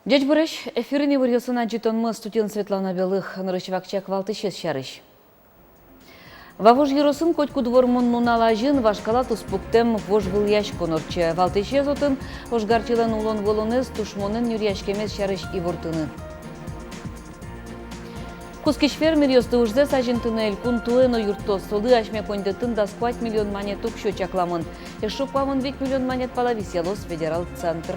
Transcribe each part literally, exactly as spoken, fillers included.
Ӟечбуресь! Эфирын «Иворъёс» но ӝытонмы, студиын Светлана Белых. Нырысь вакчияк валтӥсез сярысь. Вавож ёросын котькуд Вормон нунал азьын вашкала туспуктэм вожвылъяськон ортче. Валтӥсез отын — ожгарчилэн улон-вылонэз, тушмонэн нюръяськемез сярысь ивортыны. Кутскись фермеръёсты ужзэс азинтыны элькун туэ но юрттоз. Солы асьме коньдэтын дас куать миллион манет уксё чакламын. Эшшо куамын вить миллион манет пала висъялоз федерал центр.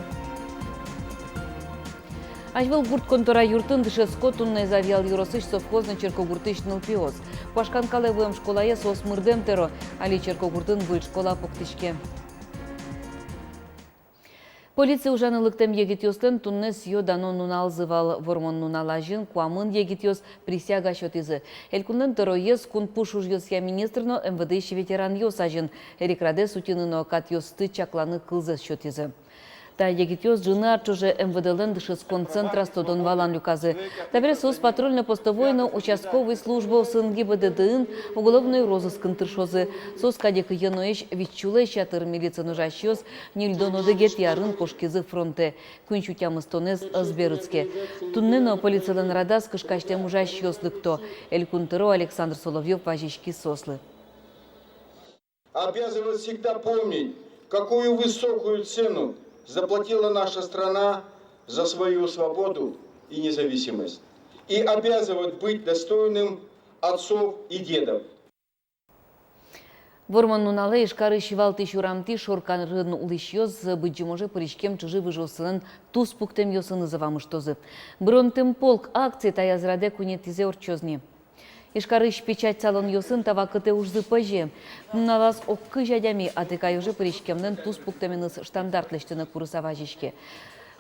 Азьвыл гурт контора юртын дышетско туннэ Завьял ёросысь Совхозной черкогуртысь нылпиос. Куашкан калэ вуэм школае соос мырдэм тэро. Али черкогуртын выль школа пуктӥське. Полицие ужаны лыктэм егитъёслэн туннэ сӥё-дано нуналзы вал. Вормон нунал азьын куамын егитъёс присяга сётӥзы. Элькунлэн тӧроез, кун пуш ужъёсъя министр но МВД-ысь ветеранъёс азьын эрикрадэз утьыны но катъёсты чакланы кылзэс сётӥзы. Та егитъёс ӝыны ар ӵоже МВД-лэн дышетскон центраз тодон-валан люказы. Табере соос патрульно-постовой но участковой службаосын, ГИБДД-ын, уголовной розыскын тыршозы. Соос кадь ик йӧноесь вить сюлэсь ятыр. Милициын ужасьёс ньыльдон одӥгетӥ арын кошкизы фронтэ. Куинь сю тямыстонэз ӧз берытске. Туннэ но полицилэн радаз кышкасьтэм ужасьёс лыкто. Элькун тӧро Александр Соловьёв вазиськиз соослы. Обязывает всегда помнить, какую высокую цену заплатила наша страна за свою свободу и независимость, и обязывает быть достойным отцов и дедов. Вормон нуналэ Ижкарысь Валтӥсь урамтӥ шоркарын улӥсьёс Быдӟым оже пыриськем чыжы-выжыослэн туспуктэмъёсынызы вамыштозы. «Быронтэм полк» акци таяз радэ куинетӥзэ ортчоз ни. Ижкарысь печать салонъёсын та вакытэ ужзы пӧзе. Нуналаз ог кызь адями атыкай оже пыриськемлэн туспуктэменыз штандарт лэсьтыны курыса вазиське.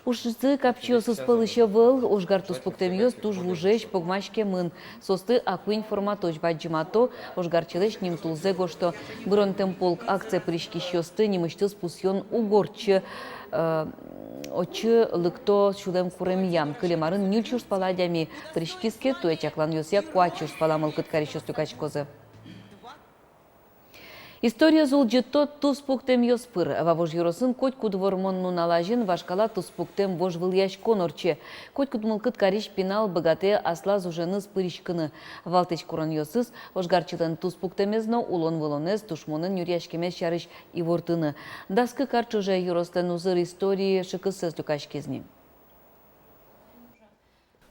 Ужзы капчиосыз пӧлысь ӧвӧл. Ожгар туспуктэмъёс туж вужесь, погмаськемын. Соосты А куинь форматозь бадӟымато, ожгарчилэсь нимтулзэ гожто. «Быронтэм полк» акцие пыриськисьёсты нимысьтыз пусъён уг ортчы. Э, отчы лыкто сюлэм куремъя. Кылем арын ньыль сюрс пала адями пыриськиз ке, туэ чакланъёсъя куать сюрс пала мылкыд карисьёс люкаськозы. Историез улӟытто туспуктэмъёс пыр. Вавож ёросын котькуд Вормон нунал азьын вашкала туспуктэм вожвылъяськон ортче. Котькуд мылкыд карись пинал быгатэ аслаз уженыз пыриськыны. Валтӥсь куронъёсыз — ожгарчилэн туспуктэмез но улон-вылонэз, тушмонэн нюръяськемез сярысь ивортыны. Дас кык ар ӵоже ёрослэн узыр история шыкыссэс люкаськиз ни.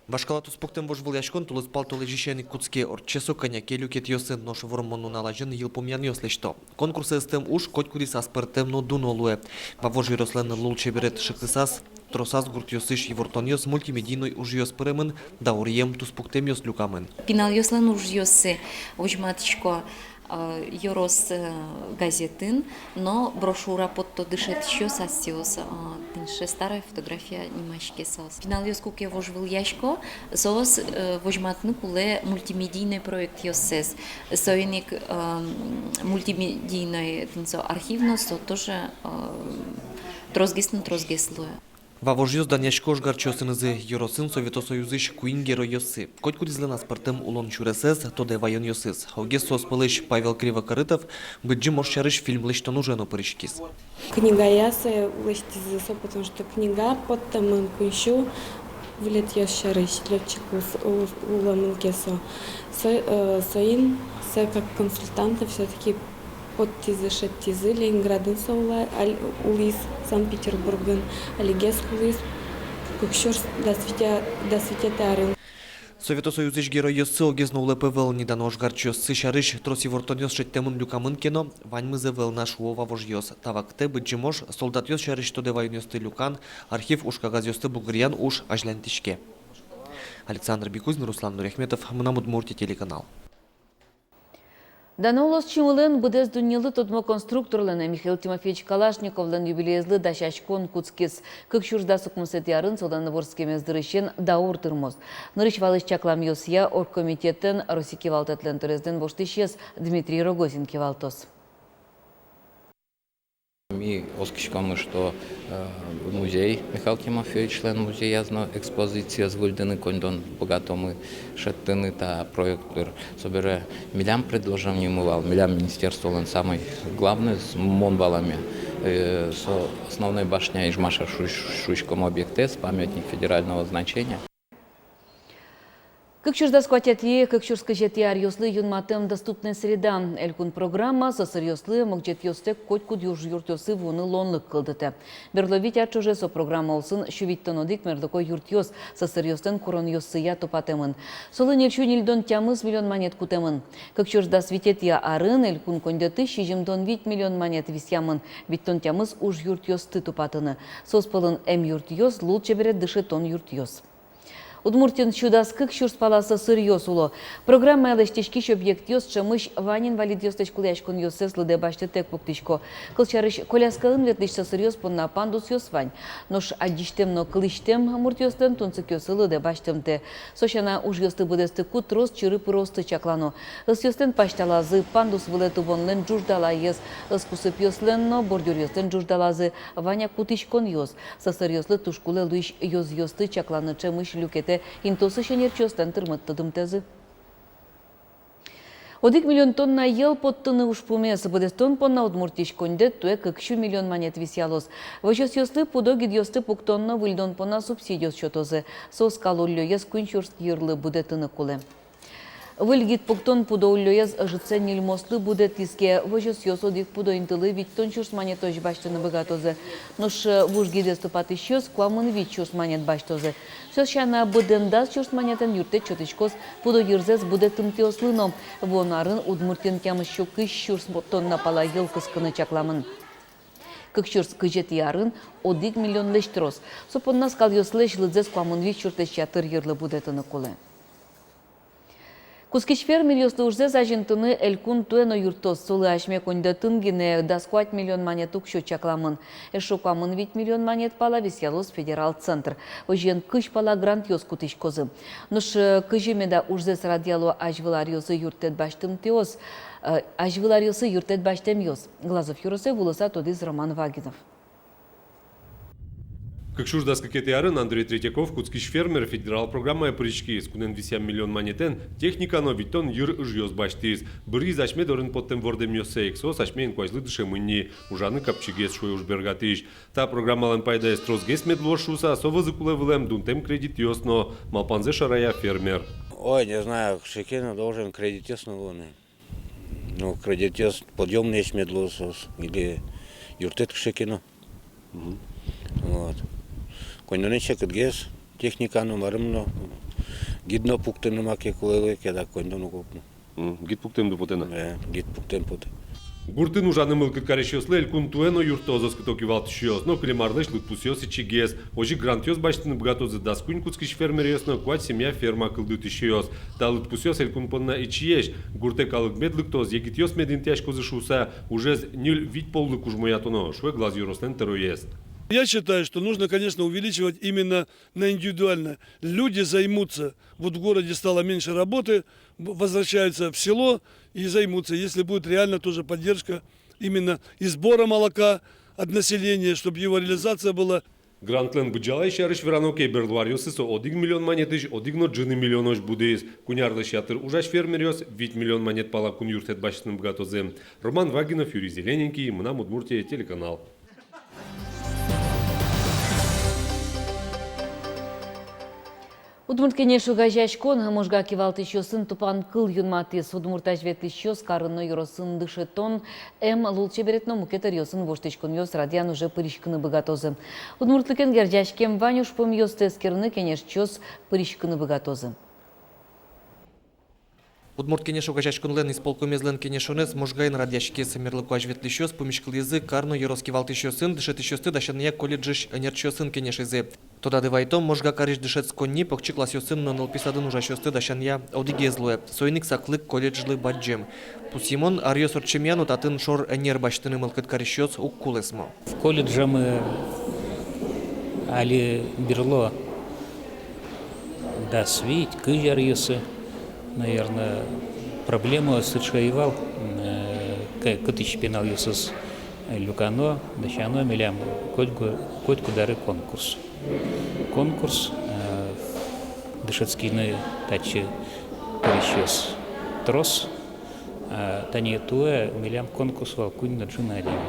Вашкала туспуктэм вожвылъяськон тулыспал толэзьысен ик кутске. Ортче со кӧня ке люкетъёсын, нош Вормон нунал азьын йылпумъянъёс лэсьто. Конкурсэ ыстэм уж котькудӥз аспӧртэм но дуно луэ. Вавож ёрослэн лулчеберет шыкысаз, тросаз гуртъёсысь ивортонъёс, мультимедийной ужъёс пыремын, дауръем туспуктэмъёс люкамын. Пиналъёслэн ужъёссы возьматӥсько, э, ёрос, э, газетын, но брошюра потто дышетӥсьёс асьсэос, э, тӥни сыӵе «Старая фотография» нимаське соос. Пиналъёс куке вожвылъясько, соос, э, возьматыны кулэ мультимедийной проектъёссэс. Соин ик, э, мультимедийной тӥни со архив но со тоже, э, тросгес но тросгес луэ. Вавожъёс данъясько ожгарчиосынызы. Ёросын Совето Союзысь куинь геройёссы. Котькудӥзлэн аспӧртэм улон сюресэз, тодэ ваёнъёсыз. Огез соос пӧлысь Павел Кривокорытов Быдӟым ож сярысь фильм лэсьтон уже но пыриськиз. Книгаяз, э, лэсьтӥзы со, потому что книга поттэмын куинь сю вылетъёс сярысь, лётчик ус-, ус-, улэмын ке со. Со, э, соин сое как консультанта всё-таки поттӥзы, шедьтӥзы. Ленинградын со улэ, аль-, улӥз, Санкт-Петербургын, алигес улӥз кык сюрс дас витетӥ, дас витетӥ арын. Совето Союзысь геройёссы огез но улэп ӧвӧл ни. Дано ожгарчиоссы сярысь трос ивортонъёс шедьтэмын, люкамын ке но, ваньмыз ӧвӧл на, шуо вавожъёс. Та вакытэ Быдӟым ож солдатъёс сярысь тодэ ваёнъёсты люкан, архив ужкагазъёсты бугыръян уж азьланьтӥське. Александр Бикузин, Руслан Нуряхметов, «Мынам Удмуртие» телеканал. Дано улосчимылэн, быдэс дуннелы тодмо конструкторлэн Михаил Тимофеевич Калашниковлэн юбилеезлы дасяськон кутскиз. Кык сюрс дас укмысэтӥ арын солэн вордскемез дырысен даур тырмоз. Нырысь валысь чакламъёсъя, оргкомитетэн Россия кивалтэтлэн тӧрезлэн воштӥсез Дмитрий Рогозин кивалтоз. Ми оскиськомы, что, э, музей, Михаил Тимофеевичлэн музеяз но экспозициез выльдыны коньдон быгатомы шедьтыны та проект дыр. Собере милям предложениемы вал, милям министерстволэн самой главной, с-, мон валаме, Э, со основной башня Ижмаша шуиськом объектэз, памятник федерального значения. Кык сюрс дас куатетӥ, кык сюрс кызетӥ аръёслы юнматэм «Доступная среда» элькун программа сӧсыръёслы могӟетъёстэк котькуд ужъюртъёсы вуыны луонлык кылдытэ. Берло вить ар ӵоже со программа улсын сю витьтон одӥг мерлыко юртъёс сӧсыръёслэн куронъёссыя тупатэмын. Солы ньыль сю ньыльдон тямыс миллион манет кутэмын. Кык сюрс дас витетӥ арын элькун коньдэтысь сизьымдон вить миллион манет висъямын, витьтон тямыс ужъюртъёсты тупатыны. Соос пӧлын эмъюртъёс, лулчеберет, дышетон юртъёс. Удмуртиын сю дас кык сюрс пала сӧсыръёс уло. Программая лэсьтӥськись объектъёс ӵемысь вань инвалидъёслэсь кулэяськонъёссэс лыдэ басьтытэк пуктӥсько. Кылсярысь, коляскаын ветлӥсь сӧсыръёс понна пандусъёс вань. Нош адӟисьтэм но кылӥсьтэм муртъёслэн тунсыкъёссы лыдэ басьтымтэ. Со сяна, ужъёсты быдэстыку трос чыры-пырыосты чаклано. Ӧсъёслэн пасьталазы, пандус вылэ тубонлэн ӝуждалаез, ӧс кусыпъёслэн но бордюръёслэн ӝуждалазы, вань-а кутӥськонъёс. Сӧсыръёслы туж кулэ луись ёзъёсты чакланы ӵемысь люкетэ интыосысь ӧнерчиослэн тырмыт тодымтэзы. Одӥг миллион тонна йӧл поттыны ужпумез быдэстон понна Удмуртиысь коньдэт туэ кык сю миллион манет висъялоз. Возёсъёслы пудо гидъёсты пуктон но выльдон понна субсидиос сётозы. Соос скал уллёез куинь сюрс йырлы будэтыны кулэ. Выль гид пуктон пудо уллёез ӧжытсэ ньыльмослы будэтӥз ке, возёсъёс одӥг пудо интылы витьтон сюрс манетозь басьтыны быгатозы. Нош, э, вуж гидэз тупатӥсьёс куамын вить сюрс манет басьтозы. Со сяна, быдэн дас сюрс манетэн юрттэт сётӥськоз пудо йырзэс будэтымтэослы но. Вуоно арын Удмуртиын тямыс сю кызь сюрс тонна пала йӧл кыскыны чакламын. Кык сюрс кызетӥ арын одӥг миллионлэсь трос. Со понна скалъёслэсь лыдзэс куамын вить сюрслэсь ятыр йырлы будэтыны кулэ. Кутскись фермеръёслы ужзэс азинтыны элькун туэ но юрттоз. Солы асьме коньдэтын гинэ дас куать миллион манет уксё чакламын. Эшшо куамын вить миллион манет пала висъялоз федерал центр. Озьыен, кызь пала грантъёс кутӥськозы. Нош, э, кызьы меда ужзэс радъяло азьвыл аръёсы юрттэт басьтымтэос, э, азьвыл аръёсы юрттэт басьтэмъёс? Глазов ёросэ вуылыса тодӥз Роман Вагинов. Кык сюрс дас кыкетӥ арын Андрей Третьяков «Кутскись фермер» федерал программае пыриськиз. Кунэн висъям миллион манетэн техника но витьтон йыр ыжъёс басьтӥз. Быръиз асьме дорын поттэм вордэмъёссэ ик, соос асьме инкуазьлы дышемын ни, ужаны капчигес, шуэ ужбергатӥсь. Та программалэн пайдаез тросгес мед луоз шуыса, со вӧзы кулэ вылэм дунтэм кредитъёс но, малпанзэ шарая фермер. Ой, не знаю, кыӵе ке но должен кредитъёс но луыны. Ну, кредитъёс подъёмноесь мед луоз соос, или юрттэт кыӵе ке но. Мгм. Вот. Коньдонэн секытгес, техника но, марым но, гид но пуктыны маке кулэ луэ ке, дак коньдон уг окмы. Мгм. Гид пуктэм но потэ на? Э, гид пуктэм потэ. Гуртын ужаны мылкыд карисьёслы элькун туэ но юрттоз оскыто кивалтӥсьёс, но кылем арлэсь лыдпусъёс ичигес. Озьы грантъёс басьтыны быгатозы дас куинь кутскись фермеръёс но куать семья ферма кылдытӥсьёс. Та лыдпусъёс элькун понна ичиесь. Гуртэ калык мед лыктоз, егитъёс мед интыяськозы шуыса, ужез ньыль-вить поллы кужмоятоно, шуэ Глаз ёрослэн тӧроез. Я считаю, что нужно, конечно, увеличивать именно на индивидуально. Люди займутся. Вот в городе стало меньше работы, в-, возвращаются в село и займутся, если будет реально тоже поддержка именно и сбора молока от населения, чтобы его реализация была. Грантлэн быдӟалаез сярысь верано ке, берло аръёсы со одӥг миллион манетысь одӥг но ӝыны миллионозь будӥз. Куинь арлэсь ятыр ужась фермеръёс вить миллион манет пала кун юрттэт басьтыны быгатозы. Роман Вагинов, Юрий Зелененький, «Мынам Удмуртие» телеканал. Удмурт Кенеш огазеяськон Можга кивалтӥсьёсын тупанкыл юнматӥз. Удмурт азьветлӥсьёс карын но ёросын дышетон, эм, лулчеберет но мукет ӧръёсын воштӥськонъёс радъян уже пыриськыны быгатозы. Удмуртлыкен герӟаськем вань ужпумъёсты эскерыны кенешчиос пыриськыны быгатозы. Удмурт Кенеш огазеяськонлэн исполкомезлэн кенешонэз Можгаын радъяськиз. Мерлыко азьветлӥсьёс пумиськылӥзы кар но ёрос кивалтӥсьёсын, дышетӥсьёсты дасянъя колледжысь ӧнерчиосын кенешизы. Тодады вайытом, Можга карись дышетсконни покчи классъёсын но нылпи садын ужасьёсты дасянъя одӥгез луэ. Соин ик саклык колледжлы бадӟым. Пусйымон, аръёс ортчемъя но татын шор ӧнер басьтыны мылкыд карисьёс уг кулэсмо. Колледжамы али берло дас вить, кызь аръёсы, наверно, проблема сыӵе ӧй вал, э, к-, кытысь пиналъёсыз люкано, дасяно, милям котьку-, котькуд аре конкурс. Конкурс, э, дышетскыны татчы пырисьёс трос, а тани туэ милям конкурс вал куинь но ӝыны адями.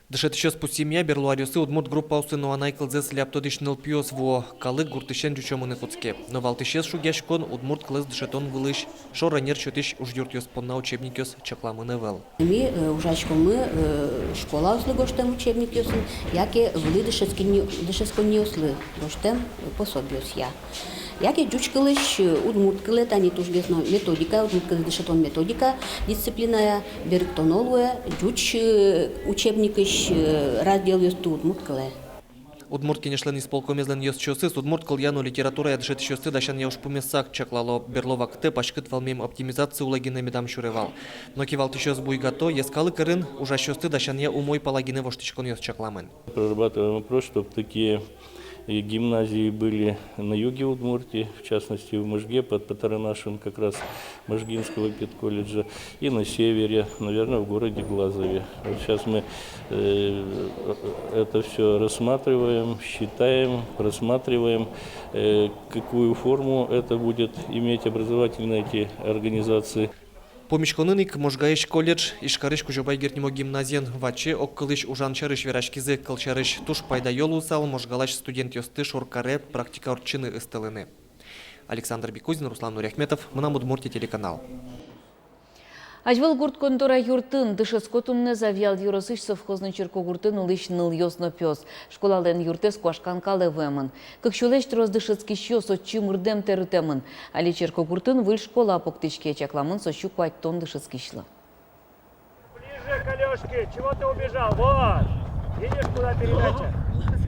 Дышетӥсьёс пусйемъя, берло аръёсы удмурт группаосы но анай кылзэс ляб тодӥсь нылпиос вуо. Калык гуртысен ӟучомыны кутске. Но валтӥсез шугъяськон — удмурт кылэз дышетон вылысь. Шор ӧнер сётӥсь ужъюртъёс понна учебникъёс чакламын ӧвӧл. Ми, э, ужаськомы, э, школаослы гожтэм учебникъёсын, яке вылӥ дышетсконни-, дышетсконниослы гожтэм, э, пособиосъя. Яке ӟуч кылысь, э, удмурт кылэ, тани тужгес но методика, удмурт кылэз дышетон методика дисциплиная берыктоно луэ ӟуч, э, учебникысь, э, разделъёсты удмурт кылэ. Удмурт Кенешлэн исполкомезлэн ёзчиосыз удмурт кылъя но литературая дышетӥсьёсты дасянъя ужпумез сак чаклало. Берло вакытэ паськыт вӧлмем оптимизация улэ гинэ медам сюре вал. Но кивалтӥсьёс буйгато: йӧскалык ӧрын ужасьёсты дасянъя умой пала гинэ воштӥськонъёс чакламын. Прорабатываем вопрос, чтоб такие и гимназии были на юге Удмуртии, в частности, в Можге, под патронажем как раз Можгинского педколледжа, и на севере, наверное, в городе Глазове. Вот сейчас мы, э, это всё рассматриваем, считаем, просматриваем, э, какую форму это будет иметь образовательные эти организации. Пумиськонын ик Можгаысь колледж, Ижкарысь Кузебай Герд нимо гимназиен ваче огкылысь ужан сярысь вераськизы. Кылсярысь, туж пайдаё луысал Можгалась студентъёсты шоркаре практика ортчыны ыстылыны. Александр Бекузин, Руслан Нуриахметов, «Мынам Удмуртие» телеканал. Азьвыл гурт контора юртын дышетско туннэ Завьял ёросысь Совхозный черкогуртын улӥсь нылъёс но пиос. Школалэн юртэз куашкан калэ вуэмын. Кык сюлэсь трос дышетскисьёс отчы мырдэм тэрытэмын. Али черкогуртын выль школа пуктӥське, чакламын со сю куатьтон дышетскисьлы. Ближе к Алёшке, чего ты убежал? Вот! Видишь, куда передача?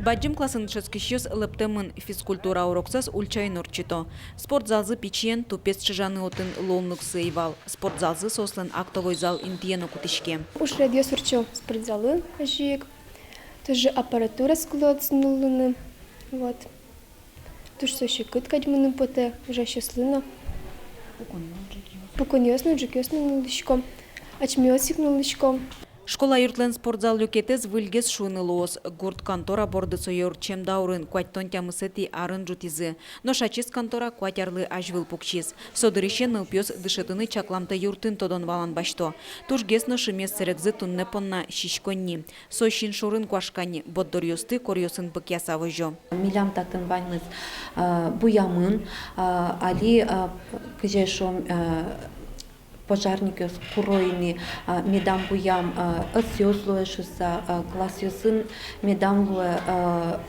Бадӟым классын дышетскисьёс лэптэмын, физкультура уроксэс ульчаын ортчыто. Спортзалзы пичиен, тупез чыжаны отын луонлыксы ӧй вал. Спортзалзы соослэн актовой зал интые но кутӥське. Ужрадъёс ортчо спортзалын озьы ик. Тоже аппаратураез кулэ отын нуллыны. Вот. Туж со секыт кадь мыным потэ, ужасьёслы но. Пуконъёс но, ӝукъёс но нуллӥсько. Ачмеос ик нуллӥсько. Школа юртлэн спортзал люкетэз выльгес шуыны луоз. Гурт контора борды сое ортчем даурын, куатьтон тямысэтӥ арын ӝутӥзы. Нош ачиз контора куать арлы азьвыл пуксиз. Со дырысен нылпиос дышетыны чакламтэ юртын тодон-валан басьто. Тужгес но шимес сэрегзы туннэ понна сиськонни. Со син шорын куашкань, борддоръёсты коръёсын пыкъяса возё. Милям татын ваньмыз, а, буямын, а, али, а, кызьы шуом, а, пожарникъёс куро ини, а, медам буям, а, ӧсъёс луэ шуыса, а, классъёсын медам луэ, а,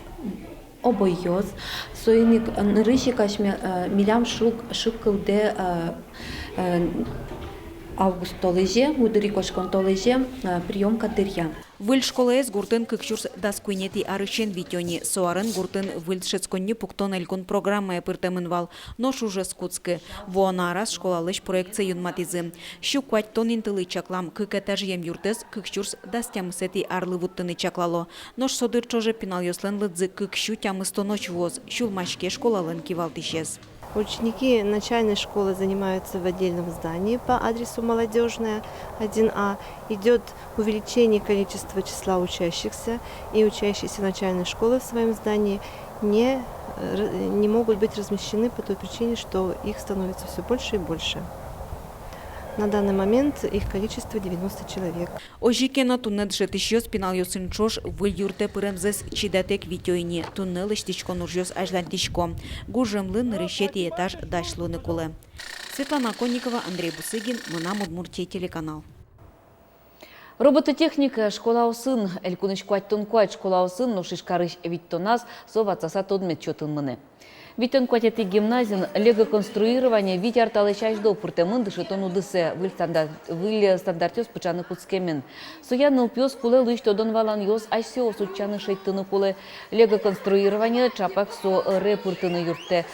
обойёс. Соин ик, а, нырысь ик асьме, а, милям шуг, шуг кылдэ, а, а, август толэзе, гудырикошкон толэзе, а, приёмка дыръя. Выль школаез гуртын кык сюрс дас куинетӥ арысен витё ни. Со арын гуртын выль дышетсконни пуктон элькун программае пыртэмын вал, нош уж ӧз кутскы. Вуоно араз школалэсь проектсэ юнматӥзы. Сю куатьтон интылы чаклам кык этажъем юртэз кык сюрс дас тямысэтӥ арлы вуттыны чаклало. Нош со дыр ӵоже пиналъёслэн лыдзы кык сю тямыстонозь вуоз, сюлмаське школалэн кивалтӥсез. Ученики начальной школы занимаются в отдельном здании по адресу Молодёжная, один А. Идёт увеличение количества числа учащихся, и учащиеся начальной школы в своём здании не, э, р-, не могут быть размещены по той причине, что их становится всё больше и больше. На данный момент их количество девяносто человек. Озьы ке но, туннэ дышетӥсьёс пиналъёсын ӵош выль юртэ пыремзэс чидатэк витё ини. Туннэ лэсьтӥськон ужъёс азьланьтӥсько. Гужемлы нырысетӥ этаж дась луыны кулэ. Светлана Конникова, Андрей Бусыгин, «Мынам Удмуртие» телеканал. Робототехника школаосын. Элькунысь куатьтон куать школаосын, нош Ижкарысь витьтоназ со ватсаса тодмет сётыны мынэ. Витьтон куатетӥ гимназиын лего-конструирование вить ар талэсь азьло пыртэмын дышетон удысэ. Выль стандарт, выль стандартъёс пыӵаны кутскемен. Соя нылпиос кулэ луись тодон-валанъёс асьсэос утчаны, шедьтыны кулэ. Лего-конструирование — ӵапак со ӧре пыртыны юрттэ.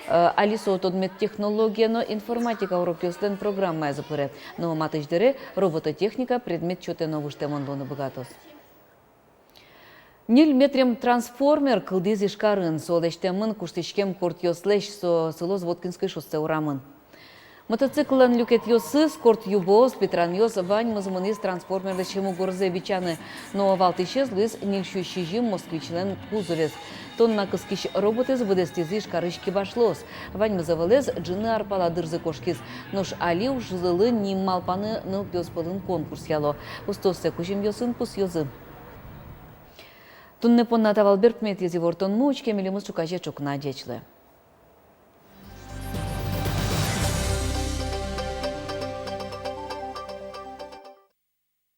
Э, али со тодмет технология но информатика урокъёслэн программаязы пыре. Но матысь дыре робототехника предмет сётэ но выжтэмын луыны быгатоз. Ньыль метрем трансформер кылдӥз Ижкарын. Со лэсьтэмын куштӥськем кортъёслэсь, со сылоз Воткинской шоссе урамын. Мотоцикллэн люкетъёсыз, корт юбоос, питранъёс — ваньмыз мынӥз трансформерлэсь мугорзэ бичаны. Но валтӥсез луиз ньыль сю сизьым «Москвичлэн» кузовез. Тонна кыскись роботэз быдэстӥзы Ижкарысь кибашлыос. Ваньмыз ӧвӧлэз ӝыны ар пала дырзы кошкиз. Нош али ужзылы ним малпаны нылпиос пӧлын конкурс яло. Устооссэ кузьымъёсын пусйозы. Туннэ понна та вал берпуметӥез ивортонмы. Учке милемыз ӵуказе ӵукна. Ӟеч луэ.